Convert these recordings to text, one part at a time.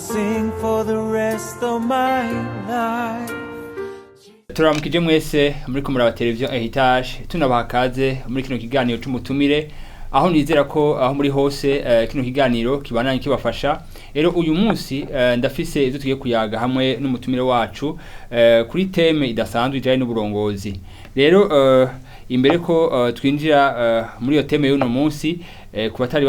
Sing for the rest of my life. Turamukije mwese muri ko muraba televiziyo Heritage, tunabaha kaze muri kino kiganiro c'umutumire, aho nizera ko aho muri hose kino kiganiro kibandanye kibafasha. Rero uyu munsi ndafise ivyo tugiye kuyaga hamwe n'umutumire wacu kuri thème idasanzwe ijanye n'uburongozi. Rero imbere ko twinjira muri iyo thème y'uno munsi, ku batari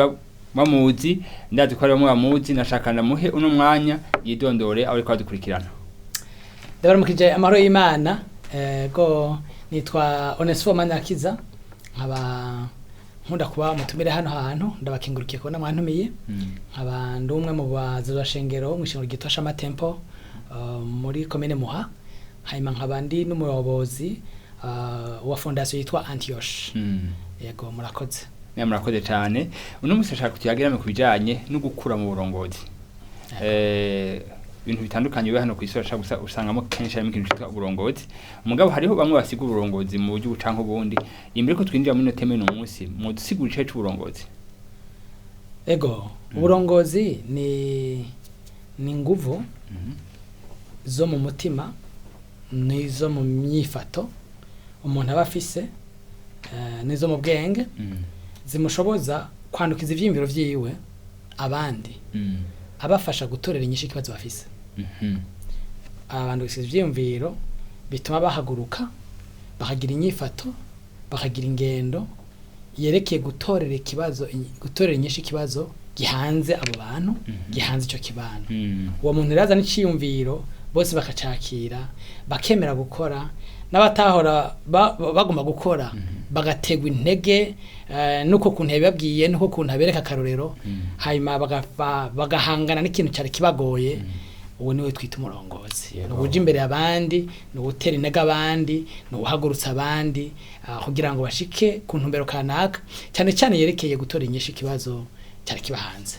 bamuzi, ndazi ko hari bamwe bamuzi, nashaka ndamuhe uno mwanya yidondore aho ariko adukurikirana. Ndabaramukije, amahoro y'Imana. Go nitwa Onesphore Manirakiza, nkaba nkunda kuba mutumire hano hantu. Ndabakengurukiye kubona mwantumiye. Nkaba ndi umwe mu bazashengero mu ishengero ryitwa Shama Temple muri komine Muha, hanyuma nkaba ndi n'umuyobozi wa fondation yitwa Antioche. Yego, murakoze. Namwe murakoze cyane. Uno munsi ashaka kutuyagirame ku bijanye no gukura mu burongozi. Ibintu bitandukanye biba hano kw'isi urashaka gusa usangamo kenshi harimo ikintu citwa uburongozi. Mugabo hariho bamwe basiga uburongozi mu buryo canke ubundi. Imbere ko twinjira muri ino thème uno munsi, mudusigura icahe c'uburongozi? Ego, uburongozi ni nguvu zo mu mutima n'izo mu myifato umuntu aba afise, n'izo mu bwenge zimushoboza kwandukiza ivyiyumviro vyiwe abandi, abafasha gutorera inyishu ikibazo bafise. Abandukiza ivyiyumviro bituma bahaguruka, bakagira inyifato, bakagira ingendo yerekeye gutorera ikibazo, gutorera inyishu ikibazo gihanze abo bantu, gihanze ico kibano. Uwo muntu rero azana iciyumviro, bose bakacakira, bakemera gukora, n'abatahora bagomba gukora bagategwa intege nuko kuntu yabibabwiye, nuko kuntu abereka akarorero, hanyuma bagahangana n'ikintu cyari kibagoye. Uwo niwe twita umurongozi. Ni uwuja imbere abandi, ni uwutera intege abandi, ni uwuhagurutsa abandi kugira ngo bashike ku ntumbero kanaka, cyane cyane yerekeye gutora inyishu ikibazo cyari kibahanze.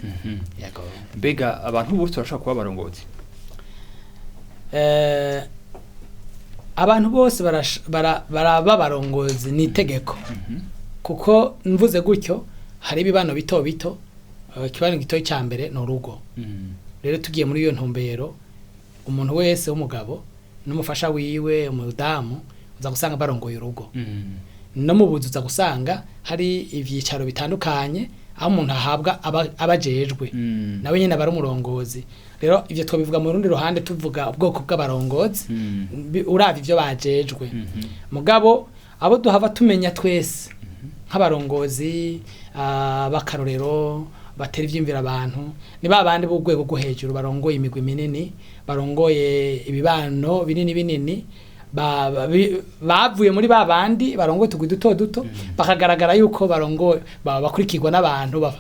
Yego. Mbega abantu bose barashobora kuba abarongozi? Abantu bose baraba abarongozi ni itegeko, kuko mvuze gutyo hari ibibano bito bito. Ikibano gito cya mbere ni urugo. Rero tugiye muri iyo ntumbero, umuntu wese w'umugabo n'umufasha wiwe umudamu, uza gusanga barongoye urugo. No mu buzu uza gusanga hari ivyicaro bitandukanye aho umuntu ahabwa abajejwe, nawe nyine aba ari umurongozi. Rero ivyo twabivuga mu rundi ruhande, tuvuga ubwoko bw'abarongozi, uravye ivyo bajejwe. Mugabo abo duhava tumenya twese nk'abarongozi b'akarorero batera ivyiyumviro abantu ni ba bandi b'urwego rwo hejuru, barongoye imigwi minini, barongoye ibibano binini binini, bavuye muri ba bandi barongoye utugwi duto duto, bakagaragara yuko barongoye, bakurikirwa n'abantu,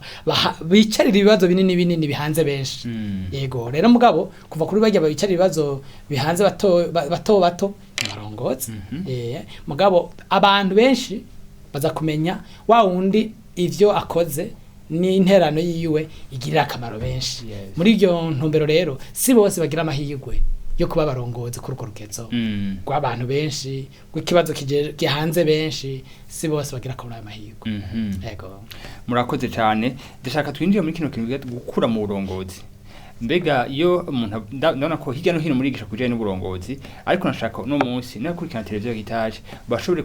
bicarira ibibazo binini binini bihanze benshi. Yego, rero mugabo kuva kuri barya bicarira ibibazo bihanze bato bato bato ni barongozi. Mugabo abantu benshi baza kumenya wa wundi ivyo akoze n'interano yiwe igirira akamaro benshi. Muri iryo ntumbero rero, si bose bagira amahirwe yo kuba abarongozi kuri urwo rugezo rw'abantu benshi, rw'ikibazo gihanze benshi. Si bose bagira kuri ayo mahirwe. Yego. Murakoze cyane. Ndashaka twinjire muri kino kintu bita gukura mu burongozi. Mbega iyo umuntu ndabona ko hirya no hino murigisha kujanye n'uburongozi, ariko nashaka uno munsi n'abakurikirana televiziyo Heritage bashobore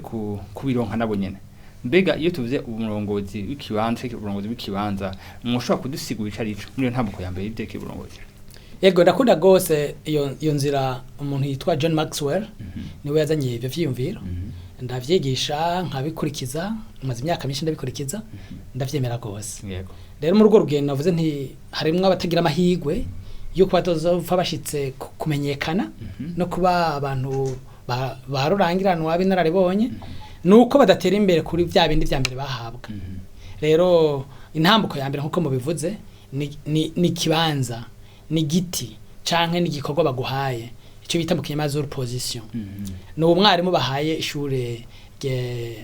kubironka nabo nyene. Mbega iyo tuvuze umurongozi w'ikibanza, uburongozi bw'ikibanza, mwoshobora kudusigura ico arico muri iyo ntambuko ya mbere y'ivyerekeye uburongozi? Yego, ndakunda gose iyo nzira. Umuntu yitwa John Maxwell niwe yazanye ivyo vyiyumviro. Ndavyigisha, nkabikurikiza, maze imyaka myinshi ndabikurikiza, ndavyemera gose. Rero muri urwo rugendo navuze nti harimwo abatagira amahirwe yo kuba batazopfa bashitse kumenyekana no kuba abantu ba rurangiranwa b'inararibonye, nuko badatera imbere kuri vya bindi vya mbere bahabwa. Rero intambuko ya mbere, nkuko mubivuze, ni ikibanza, ni igiti canke ni igikorwa baguhaye, icyo bita mu kinyamazuru position. Ni umwarimu bahaye ishure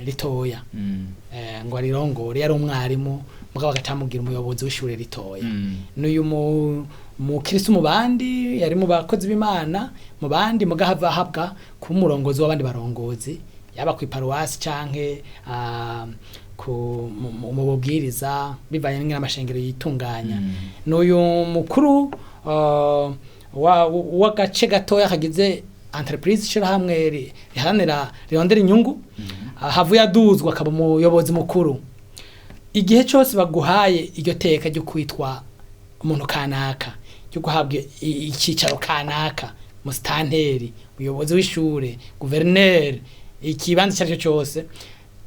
ritoya ngo arirongore, yari umwarimu, mugabo agacamugira umuyobozi w'ishure ritoya. N'uyu mukristo mu bandi, yari mu bakozi b'Imana mu bandi, mugahava ahabwa kuba umurongozi w'abandi barongozi, yaba ku iparuwasi canke ku mu bubwiriza, bivanye n'ingene amashengero yitunganya. N'uyu mukuru. w'agace gatoya kagize entreprise, ishirahamwe riharanira, rirondera inyungu, havuye aduzwa akaba umuyobozi mukuru. Igihe cyose baguhaye iryo teka ryo kwitwa umuntu kanaka, ryo guhabwa icyicaro kanaka, musitanteri, umuyobozi w'ishure, guverineri, ikibanza icyo ari cyo cyose,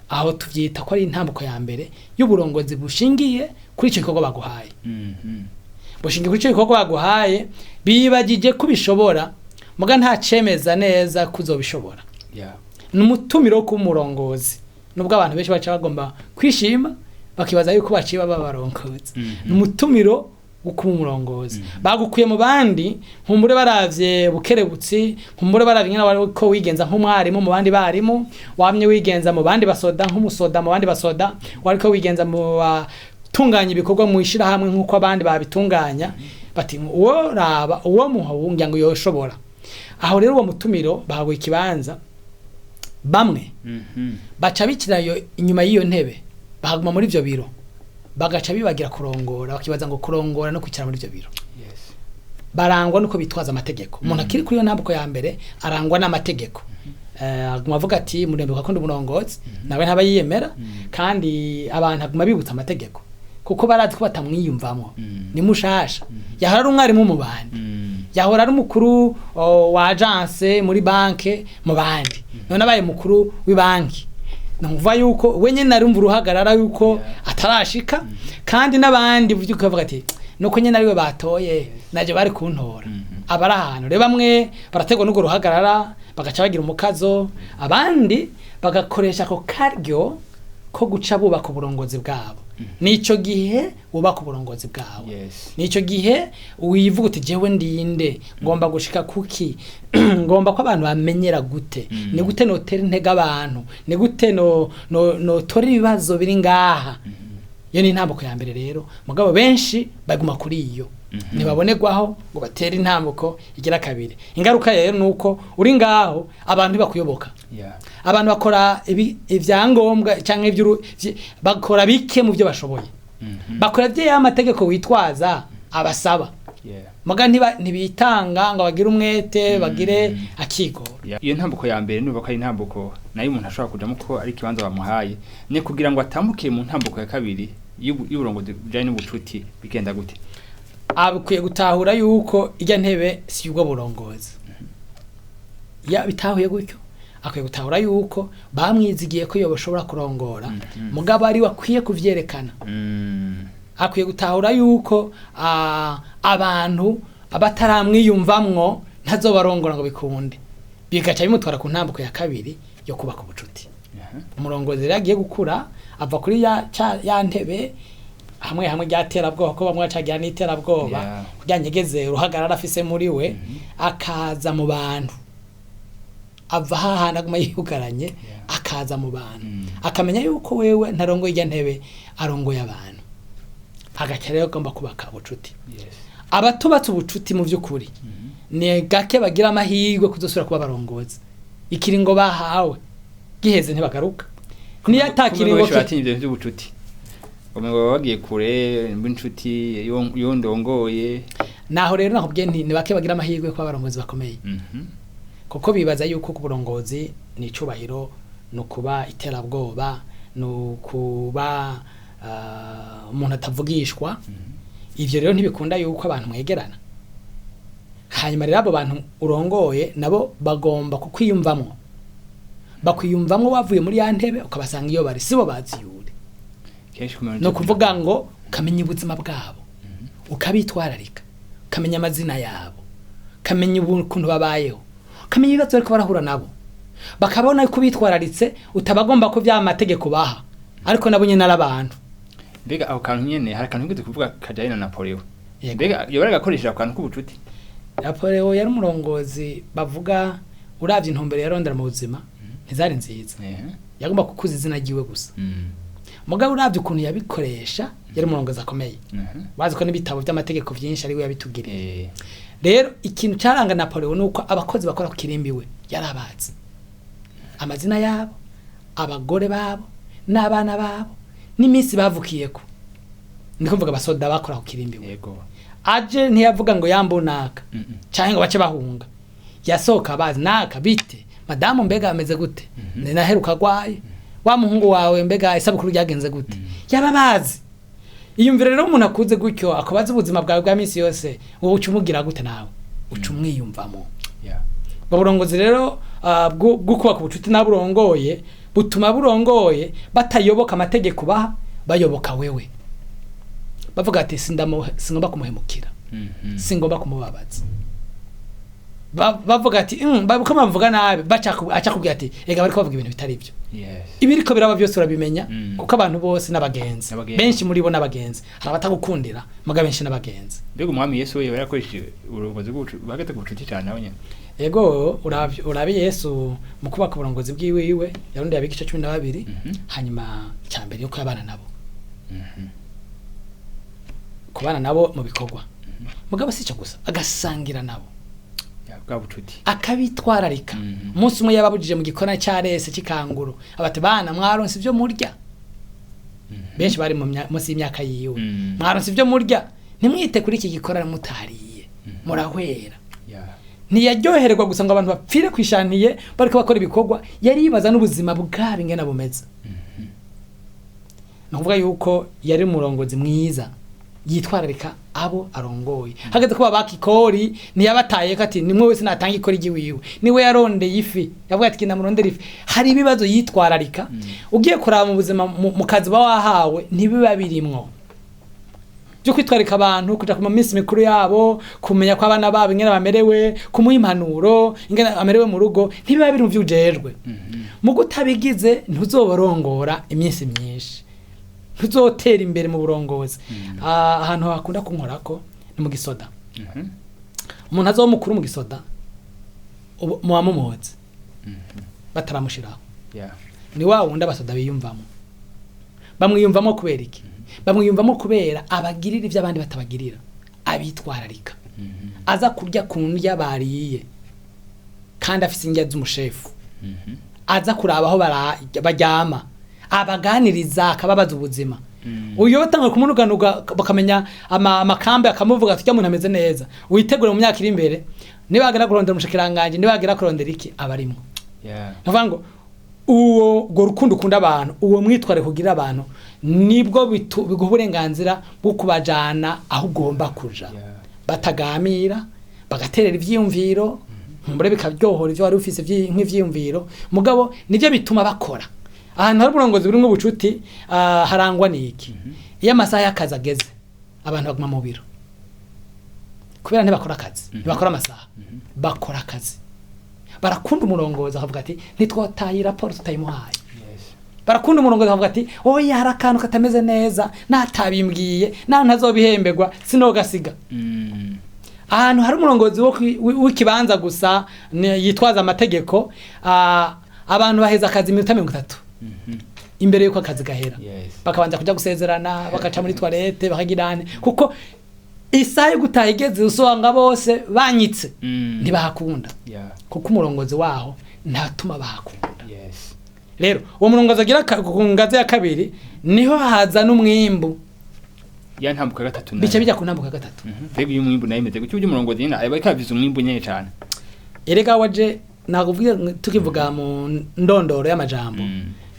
aho tuvyita ko ari intambuko ya mbere y'uburongozi bushingiye kuri icyo gikorwa baguhaye. Bushingiye kuri icyo gikorwa baguhaye, bibagije ko ubishobora, muga nta cemeza neza ko uzobishobora. Ni umutumiro wo kuba umurongozi, nubwo abantu benshi baca bagomba kwishima bakibaza yuko baciye baba abarongozi. Ni umutumiro wo kuba umurongozi. Bagukuye mu bandi, nkumbure baravye bukerebutsi, nkumbure baravye ingene wari ko wigenza nk'umwarimu mu bandi barimu, wamye wigenza mu bandi basoda nk'umusoda mu bandi basoda, wariko wigenza mu batunganya ibikorwa mu ishirahamwe nk'uko abandi babitunganya, bati uwo raba uwo muha wungira ngo yoshobora. Aho rero uwo mutumiro bahawe ikibanza, bamwe baca bikirayo inyuma y'iyo ntebe, bahaguma muri ivyo biro, bagaca bibagira kurongora, bakibaza ngo kurongora no kwicara muri ivyo biro. Barangwa nuko bitwaza amategeko. Umuntu akiri kuri iyo ntambuko ya mbere arangwa n'amategeko. Aguma avuga ati murembe ko ndi umurongozi, nawe ntaba yiyemera, kandi abantu aguma bibutsa amategeko kuko barazi ko batamwiyumvamwo. Ni mushasha, yahora ari umwarimu mu bandi, yahora ari umukuru wa agence muri banke mu bandi, none abaye mukuru w'ibanki. Ni ukuvuga yuko we nyene arumva uruhagarara yuko atarashika, kandi n'abandi uvyuka bavuga ati nuko nyene ariwe batoye, naje bari kuntora. Aba ari ahantu rero bamwe barategwa n'urwo ruhagarara bagaca bagira umukazo, abandi bagakoresha ako karyo ko guca bubaka uburongozi bwabo. Nico gihe wubaka uburongozi bwawe, nico gihe wivuga uti jewe ndinde, ngomba gushika kuki, ngomba ko abantu bamenyera gute, ni gute notera intege abantu, ni gute no no notora ibibazo biri ngaha. Iyo ni intambuko ya mbere rero, mugabo benshi baguma kuri iyo, ntibabonerwaho ngo batere intambuko igira kabiri. Ingaruka rero ni uko uri ngaho abantu ntibakuyoboka. Abantu bakora ivyangombwa canke bakora bike mu byo bashoboye, bakora bye ya mategeko witwaza abasaba, muga ntibitanga ngo bagire umwete, bagire akigoro. Iyo ntambuko ya mbere nuba ko ari intambuko nayo umuntu ashobora kujamo ko ari ikibanza bamuhaye, ni kugira ngo atambuke mu ntambuko ya kabiri y'uburongozi bujanye n'ubucuti, bigenda gute? Akwiye gutahura yuko ijya ntebe si ubwo burongozi. Ya bitahuye gutyo, akwiye gutahura yuko bamwizigiye ko iyo bashobora kurongora, mugabo ari we akwiye kuvyerekana. Akwiye gutahura yuko abantu bataramwiyumvamwo ntazobarongora ngo bikunde, bigaca bimutwara ku ntambuko ya kabiri yo kubaka ubucuti. Umurongozi rero agiye gukura ava kuri ya ntebe hamwe hamwe ry'aterabwoba, ko bamwe bacagira n'iterabwoba, kugira nyegeze uruhagarara afise muri we, akaza mu bantu, ava hahandi aguma yiyugaranye, akaza mu bantu, akamenya yuko wewe ntarongoye irya ntebe, arongoye abantu. Agaca rero agomba kubaka ubucuti. Abatubatse ubucuti mu by'ukuri ni gake bagira amahirwe kuzosubira kuba abarongozi. Ikiringo bahawe giheze ntibagaruka, niyo atakiringo Benshi baratinya ivyo vy'ubucuti, umengo baba bagiye kure b'inshuti iyo ndongoye. Naho rero nakubwiye nti ni bake bagira amahirwe kuba abarongozi bakomeye, kuko bibaza yuko ku burongozi ni icubahiro, ni ukuba iterabwoba, ni ukuba umuntu atavugishwa. Ivyo rero ntibikunda yuko abantu mwegerana. Hanyuma rero abo bantu urongoye nabo bagomba kukwiyumvamwo, bakwiyumvamwo wavuye muri ya ntebe ukabasanga iyo bari, sibo baziyure. Kenshi kumenya Ni ukuvuga ngo ukamenya ubuzima bwabo, ukabitwararika, ukamenya amazina yabo, ukamenya ukuntu babayeho, ukamenya ibibazo bariko barahura nabo, bakabona ko ubitwararitse, utabagomba ko vya mategeko baha, ariko nabo nyene ari abantu. Mbega aho kantu nyene hari akantu wigeze kuvuga kajanye na Napoleon? Yego. Mbega yoba yaragakoresheje ako kantu k'ubucuti? Napoleon yari umurongozi bavuga, uravye intumbero yarondera mu buzima ntizari nziza, yagomba kukuza izina ryiwe gusa. Mugabo uravye ukuntu yabikoresha, yari umurongozi akomeye. Bazi ko n'ibitabo vy'amategeko vyinshi ari we yabitugiriye. Rero ikintu caranga Napoleon nuko abakozi bakora ku kirimbi we yarabazi amazina yabo, abagore babo n'abana babo n'iminsi bavukiyeko. Ndiko mvuga abasoda bakora ku kirimbi we. Aje ntiyavuga ngo yambunaka Mhm. canke ngo bace bahunga. Yasohoka bazi naka bite madamu, mbega ameze gute, naheruka agwaye, wa muhungu wawe mbega isabukuru ryagenze gute? Yaba bazi. Iyumvire rero umuntu akuze gutyo akubaza ubuzima bwawe bwa minsi yose, wowe uca umugira gute? Nawe uca umwiyumvamo. Yeah. Ubwo burongozi rero bwo kubaka ubucuti n'aburongoye butuma burongoye batayoboka amategeko baha, bayoboka wewe, bavuga ati singomba kumuhemukira, singomba kumubabaza. Bavuga ati uko bavuga nabi, aca kubwira ati ega bariko bavuga ibintu bitari byo. Yes. Ibiriko biraba byose urabimenya, kuko abantu bose n'abagenzi. N'abagenzi. Benshi muri bo n'abagenzi. Hari abatagukundira, muga benshi n'abagenzi. Mbega umwami Yesu we yarakoresheje uburongozi bw'ubucuti, ku bucuti cyane nawe nyene? Ego, urabe Yesu mu kubaka uburongozi bwiwiwe yarondeye abigisha 12. Hanyuma icya mbere yuko yabana nabo, kubana nabo mu bikorwa, mugabo si icyo gusa, agasangira nabo, Ya, bwa bucuti. akabitwararika. Umunsi umwe yababujije mu gikona cya rese cy'ikanguro, abati bana mwaronse ibyo murya? Benshi bari munsi y'imyaka yiwe. Mwaronse ibyo murya? Ntimwite kuri iki gikorana mutariye murahwera. Yeah. Ntiyaryohererwa gusa ngo abantu bapfire kwishaniye bariko bakora ibikorwa, yari yibaza n'ubuzima bwabo ingene bumeze. Ni ukuvuga yuko yari umurongozi mwiza yitwararika abo arongoye. Hageze ko babaka ikori, ntiyabataye ko ati nimwe wese natanga ikori ry'iwiwe, niwe yarondeye ifi, yavuga ati genda murondere ifi. Hari ibibazo yitwararika. Ugiye kuraba mu buzima, mu kazi uba wahawe, ntibiba birimwo byo kwitwararika abantu, kuja ku minsi mikuru yabo, kumenya ko abana babo ingene bamerewe, kumuha impanuro ingene amerewe mu rugo, ntibiba biri mu vyo ujejwe. Mu gutabigize ntuzobarongora iminsi myinshi, ntuzotera imbere mu burongozi. Ahantu hakunda kunkorako ni mu gisoda. Umuntu azoba mukuru mu gisoda muba mumuzi bataramushiraho. Yeah. Ni wa wundi abasoda biyumvamo. Bamwiyumvamo kubera iki? Bamwiyumvamo kubera abagirira ibyo abandi batabagirira, abitwararika, aza kurya ku ndya bariye kandi afise indya z'umushefu, aza kuraba aho baryama, abaganiriza, akababaza ubuzima. Uyo batanga kumunuganuga bakamenya amakambe, akamuvuga ati muntu ameze neza, witegure mu myaka iri imbere nibagera kurondera umushikiranganje, nibagera kurondera iki, abarimwo. Yeah. Ndavuga ngo uwo urwo rukundo ukunda abantu, uwo mwitware kugira abantu, nibwo biguha uburenganzira bwo kubajana aho ugomba kuja. Yeah. Batagamira, bagaterera ivyiyumviro, nkumbure bikaryohora ivyo wari ufise nk'ivyiyumviro, mugabo nivyo bituma bakora. Ahantu hari uburongozi burimwo ubucuti, harangwa n'iki? Iyo amasaha y'akazi ageze, abantu baguma mu biro kubera ntibakora akazi, ntibakora amasaha, bakora akazi. Barakunda umurongozi akavuga ati ntitwotaye raporo tutayimuhaye. Yes. Barakunda umurongozi akavuga ati oya, hari akantu katameze neza, natabimbwiye naho ntazobihemberwa sinogasiga. Ahantu hari umurongozi w'ikibanza gusa yitwaza amategeko, abantu baheza akazi iminota 30 imbere y'uko akazi gahera. Yes. Bakabanza kuja gusezerana, bakaca muri toilette, bakagirane, kuko isaha yo gutaha igeze usanga bose banyitse. Ntibahakunda, Yeah. kuko umurongozi waho ntatuma bahakunda. Yes. Rero uwo murongozi agira ku ngazi ya kabiri niho haza n'umwimbu. Ya ntambuka gatatu nayo. Bica bijya ku ntambuka gatatu. Mbega uyu mwimbu nayo imeze gutyo? Umurongozi nyine aba ikaviza umwimbu nyene cyane. Erega waje nakuvuga tukivuga mu ndondoro y'amajambo,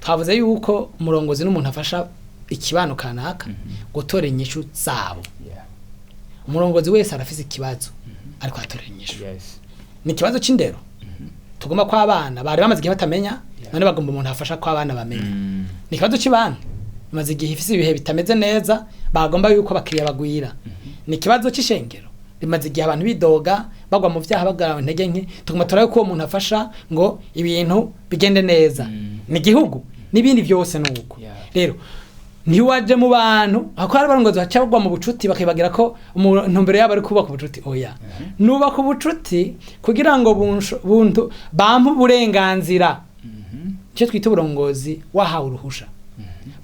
twavuze yuko umurongozi n'umuntu afasha ikibano kanaka gutora inyishu zabo. Yeah. Umurongozi wese arafise ikibazo ariko atorera inyishu. Yes. Ni ikibazo c'indero tugomba ko abana bari bamaze igihe batamenya, Yeah. none bagomba umuntu afasha ko abana bamenya. Ni ikibazo cy'ibanki imaze igihe ifise ibihe bitameze neza, bagomba yuko abakiriya bagwira. Ni ikibazo c'ishengero rimaze igihe abantu bidoga, bagwa mu vyaha, bagara intege nke, tugomba turabe ko uwo muntu afasha ngo ibintu bigende neza. Ni igihugu n'ibindi byose nuko. Yeah. Rero ntiwaje mu bantu hako hari abarongozi baca bagwa mu bucuti, bakibagira ko intumbero yabo ari kubaka ubucuti. Oya, nubaka ubucuti kugira ngo buntu bampe uburenganzira. Icyo twita uburongozi wahawe uruhusha,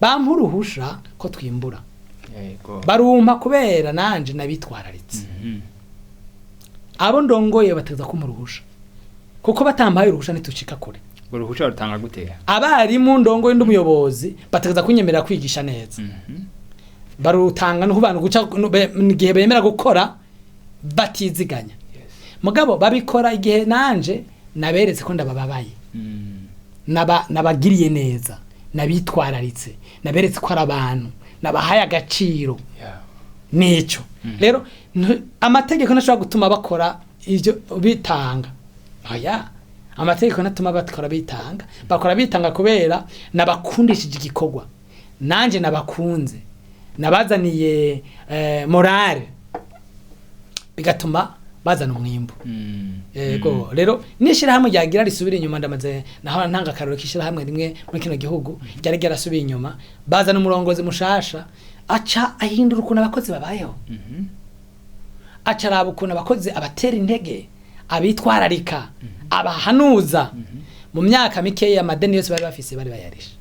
bampa uruhusha ko twimbura. Yego. Barumpa kubera nanje nabitwararitse. Abo ndongoye bateza kumpa uruhusha, kuko batampaye uruhusha ntitucika kure. Urwo ruhusha rutanga gute? Abarimu ndongoye, ndi umuyobozi, bategeza kunyemerera kwigisha neza. Barutanga no kubantu guca igihe bemera gukora batiziganya. Yes. Mugabo babikora igihe nanje naberetse ko ndabababaye, nabagiriye neza, nabitwararitse, naberetse ko ari abantu, nabahaye agaciro. Yeah. Nico rero amategeko ntashobora gutuma bakora ivyo bitanga. Oya, amategeko ntatuma bakora bitanga. Bakora bitanga kubera nabakundishije igikorwa, nanje nabakunze, nabazaniye morale, bigatuma bazana umwimbu. Yego, rero n'ishirahamwe ryagira risubira inyuma, ndamaze naho ntanga akarorero k'ishirahamwe rimwe muri kino gihugu ryari ryarasubiye inyuma, bazana umurongozi mushasha, aca ahindura ukuntu abakozi babayeho, aca araba ukuntu abakozi abatera intege, abitwararika, abahanuza. Mu myaka mikeya amadeni yose bari bafise bari bayarishe,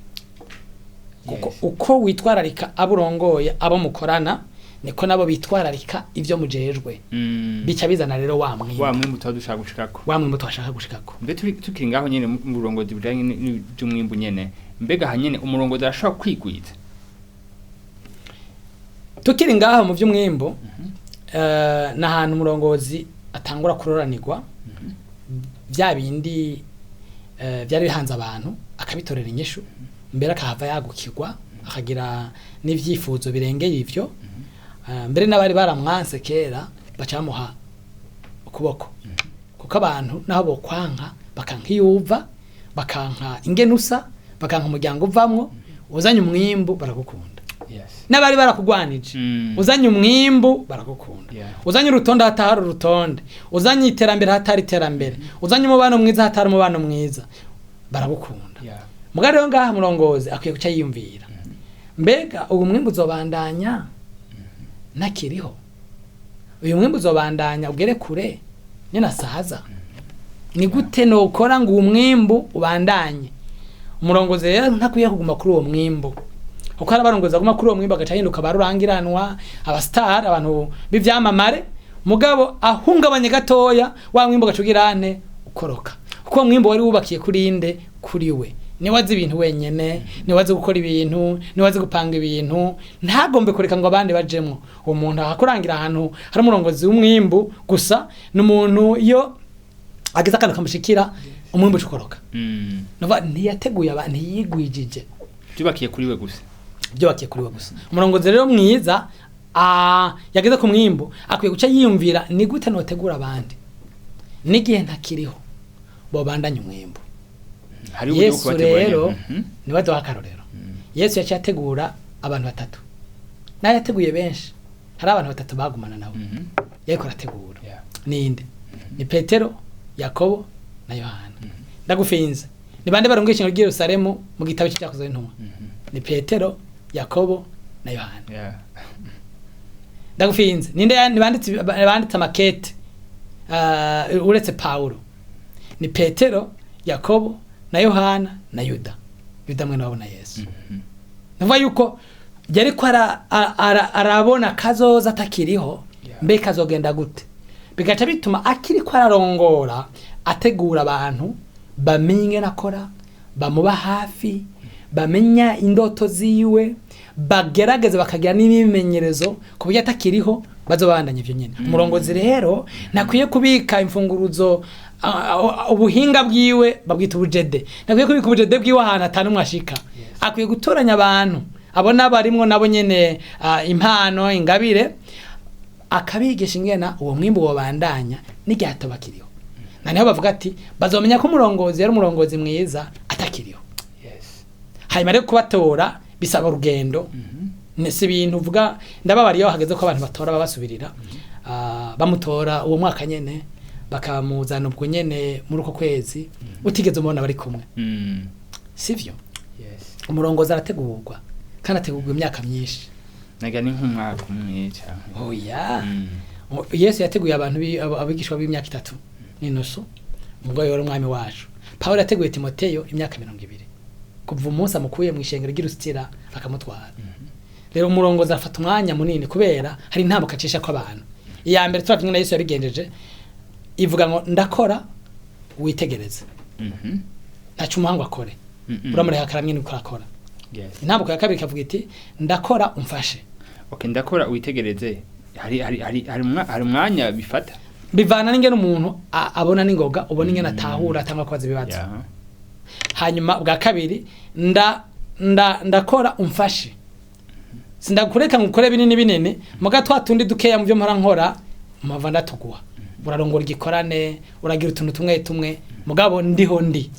kuko uko witwararika abo urongoye, abo mukorana, niko nabo bitwararika ivyo mujejwe. Bica bizana rero wa mwimbu. Wa mwimbu tuba dushaka gushikako. Wa mwimbu twashaka gushikako. Mbe tukiri ngaho nyene mu burongozi bujanye n'ivy'umwimbu nyene, mbega aha nyene umurongozi arashobora kwigwiza? Tukiri ngaho mu by'umwimbu, ni ahantu umurongozi atangura kuroranirwa, bya bindi byari bihanze abantu akabitorera inyishu, mbere akahava yagukirwa, akagira n'ivyifuzo birengeye ivyo. Mbere n'abari baramwanse kera baca bamuha ukuboko, kuko abantu naho bokwanka, bakanka iyo uva, bakanka ingenusa, bakanka umuryango uvamwo, uzanye umwimbu baragukunda. Yes. N'abari barakugwanije, uzanye umwimbu baragukunda. Uzanye urutonde hatari urutonde, uzanye iterambere hatari iterambere, uzanye umubano mwiza hatari umubano mwiza, baragukunda. Yeah. Mugabo rero ngaha murongozi akwiye guca yiyumvira, mbega ubu mwimbu uzobandanya ntakiriho? Uyu mwimbu uzobandanya ugere kure ninasaza? Ni gute nokora ngo uwo mwimbu ubandanye? Umurongozi rero ntakwiye kuguma kuri uwo mwimbu, kuko hari abarongozi baguma kuri uwo mwimbu agaca ahinduka barurangiranwa, abastar, abantu b'ivyamamare. Mugabo ahungabanye gatoya, wa mwimbu ugaca ugira ane? Ukoroka, kuko uwo mwimbu wari wubakiye kuri inde? Kuri we. Niwe azi ibintu wenyene, niwe azi gukora ibintu, niwe azi gupanga ibintu, ntagombe kureka ngo abandi bajemwo. Uwo muntu ahakurangira ahantu hari umurongozi w'umwimbu gusa, ni umuntu iyo agize akantu kamushikira, umwimbu uca ukoroka. Nuva ntiyateguye abantu, ntiyigwijije. Byubakiye kuri we gusa. Byubakiye kuri we gusa. Umurongozi rero mwiza yageze ku mwimbu akwiye guca yiyumvira, ni gute notegura abandi n'igihe ntakiriho bobandanya umwimbu? Hari uburyo bwo Yesu kubategura rero nyene. Niwe aduha akarorero. Yesu yaciye ategura abantu batatu, nayo yateguye benshi, hari abantu batatu bagumana nawe yariko arategura. Ninde? Ni Petero, Yakobo na Yohana. Ndagufinze, ni bande barunga ishingo ry'i Yerusalemu mu gitabo c'Ibyakozwe n'Intumwa? Ni Petero, Yakobo na Yohana. Ndagufinze, ninde banditse amakete uretse Paulo? Ni Petero, Yakobo na Yohana na Yuda, Yuda mwene wabo na Yesu. Nuvuga yuko yariko arabona kazoza atakiriho. Mbe kazogenda gute? Bigaca bituma akiriko ararongora ategura abantu bamenye ingene akora, bamuba hafi, bamenya indoto ziwe, bagerageza bakagira n'imimenyerezo ku buryo atakiriho bazobandanya ivyo nyene. Umurongozi rero ntakwiye kubika imfunguruzo, ubuhinga bwiwe babwita ubujede, ntakwiye kubika ubujede bwiwe ahantu atanumwe ashika. Akwiye gutoranya abantu abona barimwo nabo nyene impano, ingabire, akabigisha ingena uwo mwimbu wobandanya n'igihe atabakiriho. Na niho bavuga ati bazomenya ko umurongozi yari umurongozi mwiza atakiriho. Hanyuma rero kubatora bisaba urugendo. Si ibintu uvuga ndababara iyo hageze ko abantu batora babasubirira. Bamutora uwo mwaka nyene, bakamuzana ubwo nyene muri uko kwezi, utigeze umubona bari kumwe. Sivyo? Yes. Umurongozi arategurwa, kandi ategurwa imyaka myinshi. Naga ni nk'umwaka umwe canke? Oya. Yesu yateguye abantu abigishwa b'imyaka 3 n'inusu, umugore wari umwami wacu. Pawulo yateguye Timoteyo imyaka 20, kuva umunsi amukuye mu ishengero ry'i Lusitira akamutwara. Rero umurongozi afata umwanya munini kubera hari intambuko acisha ko abantu. Iya mbere turavye na Yesu yabigenjeje, ivuga ngo ndakora witegereze. Ntaco umuhango akore, uramureka akaramye niko arakora. Yes. Intambuko ya kabiri ikavuga iti ndakora umfashe. Okay, ndakora witegereze, hari umwanya bifata. Bivana n'ingene umuntu abona n'ingoga, ubona ingene atahura, atangwa kubaza ibibazo. Hanyuma bwa kabiri, nda nda ndakora umfashe, sindakureka ngo ukore binini binini, muga twa tundi dukeya mu byo mpora nkora mpava ndatuguha. Urarongora igikorane, uragira utuntu tumwe tumwe, mugabo ndiho ndi.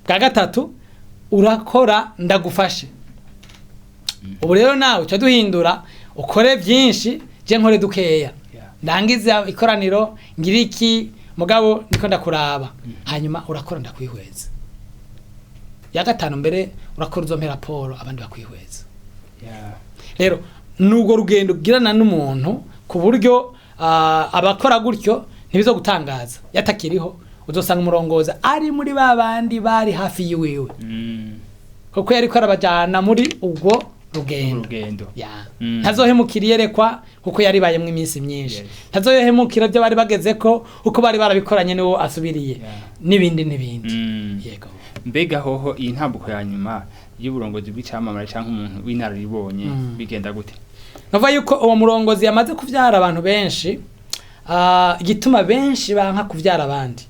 Bwa gatatu, urakora ndagufashe. Ubu rero nawe uca duhindura, ukore byinshi, je nkore dukeya, ndangize ikoraniro, ngira iki, mugabo niko ndakuraba. Hanyuma urakora ndakwihweza. Ya gatanu mbere, urakora uzompe raporo, abandi bakwihweza. Rero nubwo rugendo ugirana n'umuntu ku buryo abakora gutyo ntibizogutangaza yatakiriho, uzosanga umurongozi ari muri ba bandi bari hafi yiwiwe, kuko yariko arabajana muri ubwo rugendo. Urugendo. Ya. Ntazohemukira iyerekwa kuko yaribayemwo iminsi myinshi. Ntazohemukira ibyo bari bagezeko uko bari barabikoranye niwo asubiriye, n'ibindi n'ibindi. Yego. Mbega hoho iyi ntambuko ya nyuma y'uburongozi bw'icamamare canke umuntu w'inararibonye bigenda gute? Navuga yuko uwo murongozi yamaze kuvyara abantu benshi, igituma benshi banka kuvyara abandi,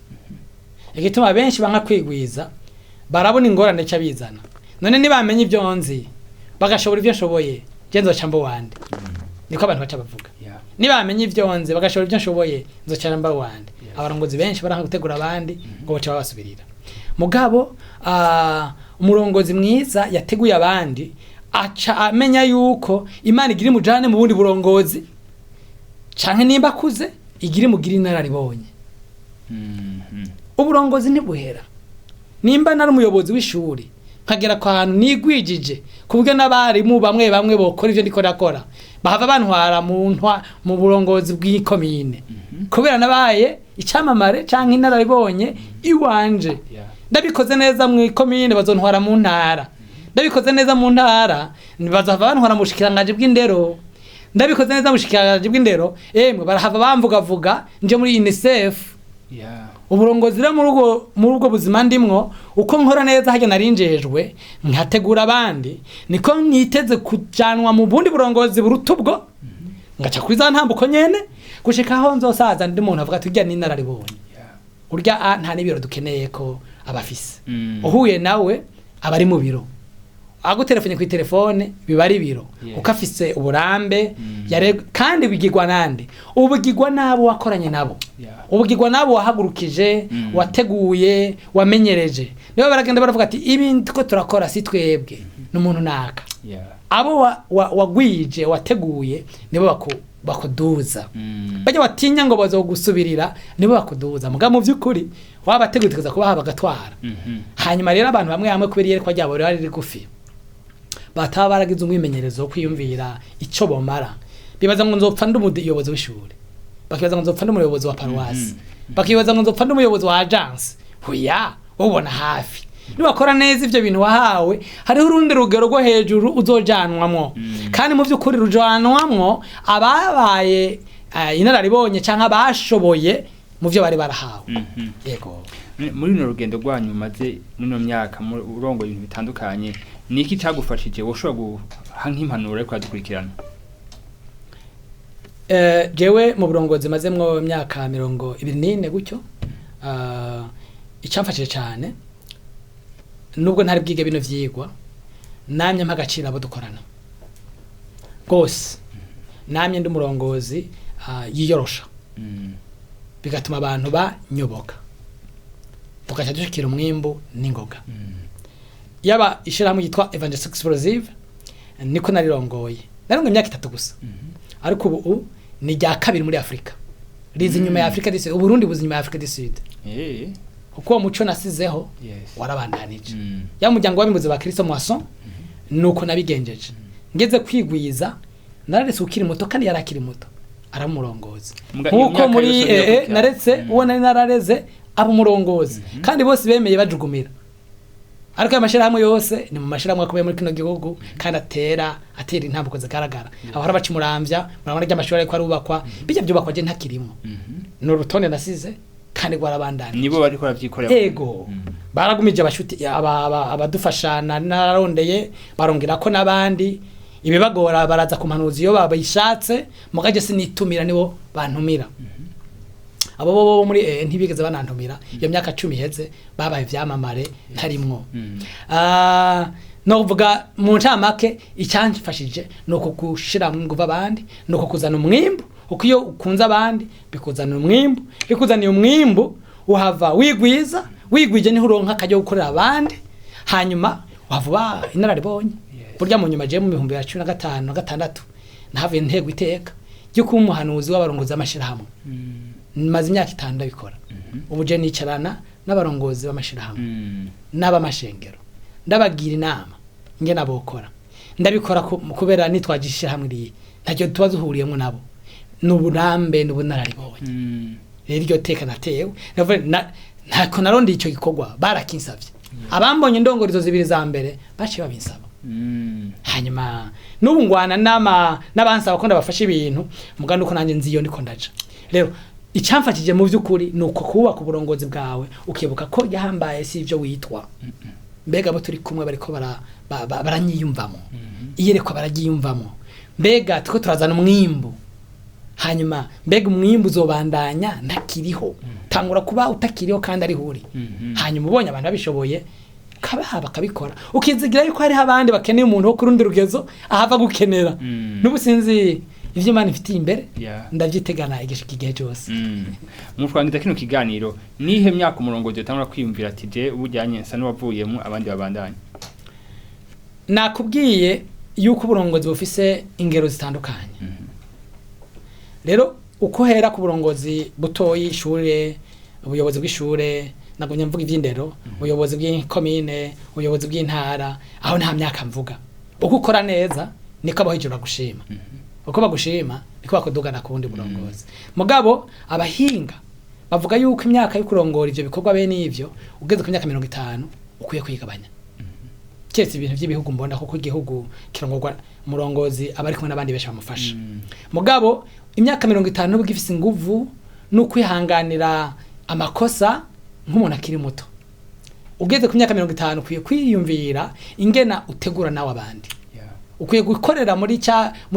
igituma benshi banka kwigwiza, barabona ingorane ca bizana. None nibamenya ibyo nzi, bagashobora ibyo nshoboye, je nzoca mba uwande? Niko abantu baca bavuga. Nibamenya ibyo nzi, bagashobora ibyo nshoboye, nzoca mba uwande? Abarongozi benshi baranka gutegura abandi ngo baca babasubirira. Mugabo umurongozi mwiza yateguye abandi aca amenya yuko Imana igira imujane mu bundi burongozi, canke nimba akuze igira imugire inararibonye. Uburongozi ntibuhera. Nimba nari umuyobozi w'ishuri, nkagera ku hantu nigwijije ku buryo n'abarimu bamwe bamwe bokora ivyo ndiko ndakora, bahava bantwara mu burongozi bw'ikomine, kubera nabaye icamamare canke inararibonye iwanje. Ndabikoze neza mu ikomine, bazontwara mu ntara. Ndabikoze neza mu ntara, bazava bantwara mu bushikiranganji bw'indero. Ndabikoze neza mu bushikiranganji bw'indero, emwe barahava bamvugavuga nje muri UNICEF. Uburongozi rero muri ubwo buzima ndimwo, uko nkora neza harya narinjejwe nkategura abandi, niko niteze kujanwa mu bundi burongozi buruta ubwo, ngaca kuri za ntambuko nyene gushika aho nzosaza ndi umuntu avuga ati: "Urya ni inararibonye, urya nta n'ibiro dukeneye ko abafise." Uhuye nawe aba ari mu biro, agutelefone ku telefone biba ari biro, kuko afise uburambe. Kandi bigirwa nande? Ubugirwa n'abo wakoranye nabo, ubugirwa n'abo wahagurukije, wateguye, wamenyereje. Nibo baragenda baravuga ati: "Ibi ko turakora si twebwe, n'umuntu naka." Abo wagwije, wateguye, nibo bakuduza. Bajya batinya ngo bazogusubirira, nibo bakuduza. Mugabo mu by'ukuri wabateguye, tukaza kubaha bagatwara. Hanyuma rero abantu bamwe bamwe, kubera iyerekwa ryabo riba riri rigufi, bataba baragize umwimenyerezo wo kwiyumvira ico bomara, bibaza ngo nzopfa ndi umuyobozi w'ishuri, bakibaza ngo nzopfa ndi umuyobozi wa paruwasi, bakibaza ngo nzopfa ndi umuyobozi wa agence. Hoya, ubona hafi niwakora neza ivyo bintu wahawe, hariho urundi rugero rwo hejuru uzojanwamwo. Kandi mu by'ukuri rujanwamwo ababaye inararibonye canke abashoboye mu byo bari barahawe. Yego. Muri runo rugendo rwanyu mumaze muri ino myaka urongoye ibintu bitandukanye, ni iki cagufashije woshobora guha nk'impanuro ariko uradukurikirana? Jewe mu burongozi mazemwo imyaka 24 gutyo, icamfashije cyane, nubwo ntari bwige bino vyigwa, namye mpa agaciro abo dukorana rwose. Namye ndi umurongozi yiyorosha, bigatuma abantu banyoboka, tugaca dushikira umwimbu n'ingoga. Yaba ishirahamwe yitwa Evangelist Explosive, niko narirongoye, narongoye imyaka 3 gusa, ariko ubu ni rya kabiri muri Afrika, riza inyuma ya Afrika du Sud. Uburundi buza inyuma ya Afrika du Sud, kuko uwo muco nasizeho warabandanije. Ya muryango w'abimbuzi ba Kristo Moisson, nuko nabigenjeje. Ngeze kwigwiza, nararetse ukiri muto, kandi yari akiri muto, aramurongozi. Muga iyo Nkuko myaka muri yose niyo naretse uwo nari narareze aba umurongozi, kandi bose bemeye bajugumira. Ariko ayo mashirahamwe yose ni mu mashirahamwe akomeye muri kino gihugu, kandi atera intambuko zigaragara. Abahora baca umuramvya, murabona ry'amashuri ariko arubakwa, bijya byubakwa je ntakirimo. Ni urutonde nasize kandi rwarabandanije. Nibo bariko baravyikorera? Ego. Baragumije abashuti, abadufasha nararondeye, barongera ko n'abandi. Ibibagora baraza kumpanuza iyo babishatse, mugaje sinitumira, nibo bantumira. Abo bo muri ntibigeze banantumira. Iyo myaka 10 iheze babaye ivyamamare ntarimwo. No kuvuga mu ncamake, icamfashije ni uku gushiramwo inguvu abandi, ni uku kuzana umwimbu, uko iyo ukunze abandi bikuzanira umwimbu, bikuzaniye umwimbu uhava wigwiza, wigwije niho uronka akaryo ko gukorera abandi, hanyuma uhava uba inararibonye. Burya mu nyuma je mu 2015 na 6 nahavuye ntego iteka ryo kuba umuhanuzi w'abarongozi b'amashirahamwe. Maze imyaka 5 ndabikora. Ubu je nicarana n'abarongozi b'amashirahamwe n'ab'amashengero, ndabagira inama ingene bokora. Ndabikora kubera nitwaje ishirahamwe riye, ntacyo tuba duhuriyemo nabo, ni uburambe n'ubunararibonye. Rero iryo teka natewe navuga ntako narondeye ico gikorwa, barakinsavye. Abambonye indongorizo zibiri za mbere baciye babinsaba. Hanyuma n'ubu ngwana n'abansaba ko ndabafasha ibintu, mugandi uko nanjye nzi iyo ndiko ndaja. Rero icamfashije mu by'ukuri ni uko kubaka uburongozi bwawe, ukibuka ko yahambaye si ibyo witwa. Mbega abo turi kumwe bariko baranyiyumvamo, iyerekwa baragiyumvamo, mbega turiko turazana umwimbu, hanyuma mbega umwimbu uzobandanya ntakiriho, tangura kuba utakiriho kandi ariho uri. Hanyuma ubonye abantu babishoboye kabaha bakabikora, ukizigira yuko hariho abandi bakeneye umuntu wo ku rundi rugezo ahava gukenera. N'ubu sinzi ivyo Imana ifitiye imbere, ndavyitegana igishika igihe cyose. Mu kurangiza kino kiganiro, nihe myaka umurongozi yotangura kwiyumvira ati je bujyanye nsa n'uwavuyemo, abandi babandanye? Nakubwiye yuko uburongozi bufise ingero zitandukanye. Rero uko hera ku burongozi butoyi, ishure, ubuyobozi bw'ishure, nagumye mvuga ivy'indero, ubuyobozi bw'ikomine, ubuyobozi bw'intara, aho nta myaka mvuga. Uko ukora neza niko abo hejuru bagushima, uko bagushima niko bakudugana ku bundi burongozi. Mugabo abahinga bavuga yuko imyaka yo kurongora ivyo bikorwa bene ivyo, ugeze ku myaka 50 ukwiye kwigabanya, keretse ibintu by'ibihugu mbona, kuko igihugu kirongorwa umurongozi aba ari kumwe n'abandi benshi bamufasha. Mugabo imyaka 50 uba ugifise inguvu no kwihanganira amakosa nk'umuntu akiri muto. Ugeze ku myaka 50 ukwiye kwiyumvira ingena utegura nawe abandi. Ukwiye gukorera muri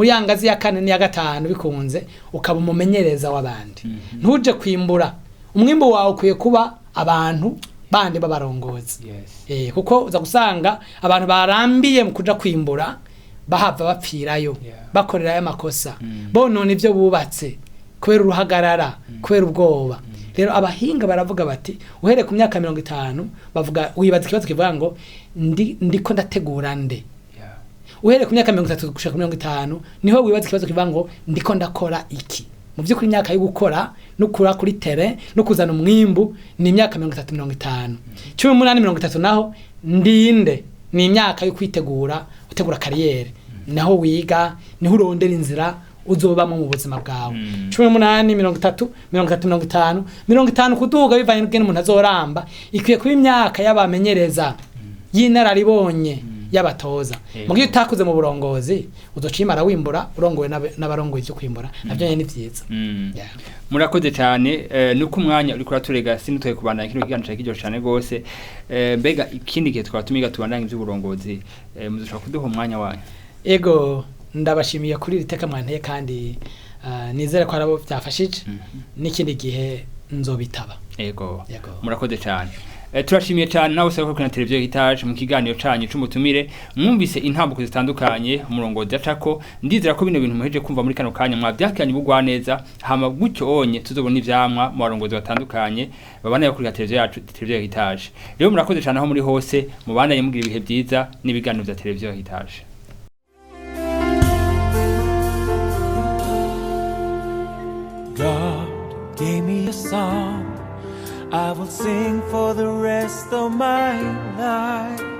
ya ngazi ya kane n'iya gatanu bikunze, ukaba umumenyereza w'abandi. Ntuje kwimbura, umwimbu wawe ukwiye kuba abantu bandi b'abarongozi. Kuko uza gusanga abantu barambiye mu kuja kwimbura bahava bapfirayo, bakorerayo amakosa, bonona ivyo bubatse kubera uruhagarara, kubera ubwoba. Rero abahinga baravuga bati uhereye ku myaka 50, bavuga wibaza ikibazo kivuga ngo ndiko ndategura nde? Uhereye ku myaka 30 gushika ku 50 niho wibaza ikibazo kivuga ngo ndiko ndakora iki? Mu by'ukuri imyaka yo gukora no kura kuri terrain no kuzana umwimbu ni imyaka 30, 50. 18, 30 naho ndinde, ni imyaka yo kwitegura, utegura carrière, naho wiga, niho urondera inzira uzobamo mu buzima bwawe. 18, 30, 30, 50, 50 kuduga bivanye n'ingene umuntu azoramba, ikwiye kuba imyaka y'abamenyereza, y'inararibonye, y'abatoza. Mu gihe utakuze mu burongozi uzocimara wimbura urongowe n'abarongoye ivyo kwimbura, navyo nyene ni vyiza. Murakoze cyane. Nuko umwanya uriko uraturega sinutwe kubandanya kino kiganiro cari kiryoshe cyane gose. Mbega ikindi gihe twaba tumiga tubandanye ivy'uburongozi, muzoshobora kuduha umwanya wanyu? Ego, ndabashimiye kuri iri teka mwanteye, kandi nizere ko arabo byafashije, n'ikindi gihe nzobitaba. Ego. Yego. Murakoze cyane. Turashimiye cyane nawe usaba kuri televiziyo Heritage mu kiganiro canyu c'umutumire. Mwumvise intambuko zitandukanye umurongozi acako. Ndizera ko bino bintu muheje kumva muri kano kanya mwavyakiranye ubugwa neza, hama gutyo onye tuzobona ivyamwa mu barongozi batandukanye babana kuri televiziyo yacu, televiziyo Heritage. Rero murakoze cyane aho muri hose, mubandanye mugira ibihe byiza n'ibiganiro vya televiziyo Heritage. God gave me a song I will sing for the rest of my life.